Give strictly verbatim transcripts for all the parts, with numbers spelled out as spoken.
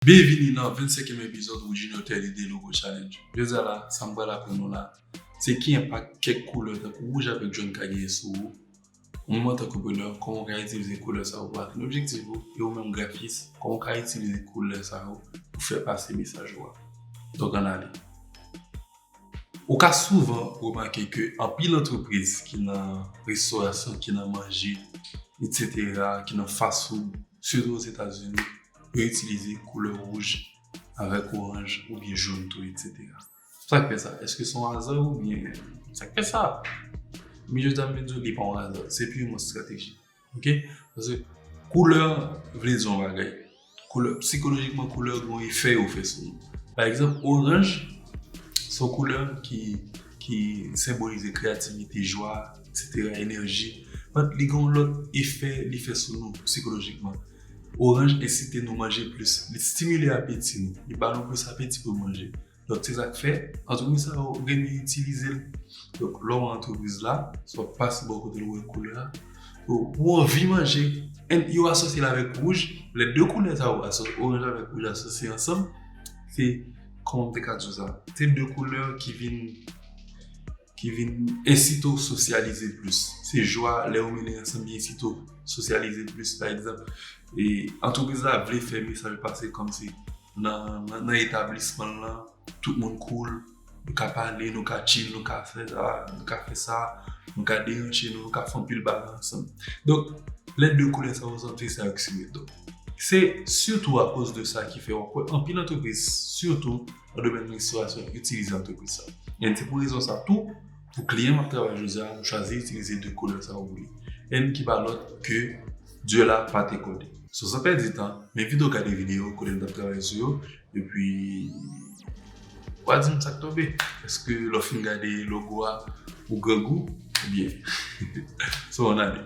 Byenvini nan vennsenkyèm epizòd Wood Junior thirty Day Logo Challenge. Jodi a la, sa m pral aprann nou la, se ki enpak kèk koulè tankou wouj avèk jòn ka genyen sou ou. Ou menm antanke antreprenè, kòman w ka itilize koulè sa yo pou atenn objektif ou, e ou menm grafis, kòman w ka itilize koulè sa yo pou fè pase mesaj ou a. Donk, ann ale. Ou ka souvan remake ke anpil antrepriz ki nan restorasyon, ki nan manje, etsetera, ki nan fast food, sitou Ozetazini, yo itilize koulè wouj avèk oranj oubyen jòn tou, etsetera. Sa k fè sa? Èske se yon aza oubyen sa k fè sa? Men jodi a, m vin di w li pa yon aza, se piman estratejik. Oke? Paske koulè vle di yon bagay. Koulè, sikolojikman, koulè gen yon efè yo fè sou nou. Pa egzanp, oranj, se yon koulè ki, ki senbolize kreyativite, jwa, etsetera, enèji. But li gen yon lòt efè li fè sou nou sikolojikman. Oranj ensite nou manje plis. Li stimile apeti nou. Li ba nou plis apeti pou manje. Donk, se sa k fè, antrepriz sa yo renmen itilize l. Donk, lè w wè antrepriz la, si w ap pase bò kote l, ou wè koulè a, ou, ou anvi manje, and yo asosye l avèk wouj. Lè de koulè sa yo, aso-, oranj avèk wouj asosye ansanm, se, kòman m te ka di w sa? Se de koulè ki vin, ki vin ensite w sosyalize plis. Se jwa, lè yo mele ansanm, li ensite w sosyalize plis. Pa egzanp, e, antrepriz la vle fè mesaj pase kòmsi nan, nan, nan etablisman l lan, tout moun cool, nou ka pale, nou ka chill, nou ka fè sa, nou ka fè sa, nou ka deranje nou, nou ka fè anpil bagay ansanm. Donk, lè de koulè sa yo ansanm, se sa yo ki simiye. Donk, se sitou akoz de sa ki fè w ap wè anpil antrepriz, sitou nan domèn restorasyon, itilize antrepriz sa. E se pou rezon sa tou, pou kliyan m ap travay jodi a, m chwazi itilize de koulè sa yo pou li. And ki pa lòt ke Dieu la pa te kòde. So, san pèdi tan, men vin tou gade videyo kote m t ap travay sou yo, epi w a di m sa k tonbe. Èske lè w fin gade logo a, ou grangou? Oubyen, so, ann ale.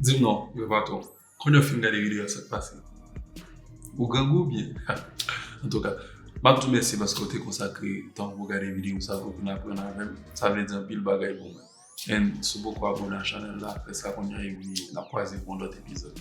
Di m non, yo patwon. Kounye w fin gade videyo a, sa k pase? Ou grangou oubyen? Antouka, m ap di w mèsi paske w te konsakre tan w pou w gade videyo sa pou w vin aprann avè m. Sa vle di anpil bagay pou mwen. And si w poko abone a chanèl la, fè sa kounye a epi n ap kwaze pou yon lòt epizòd.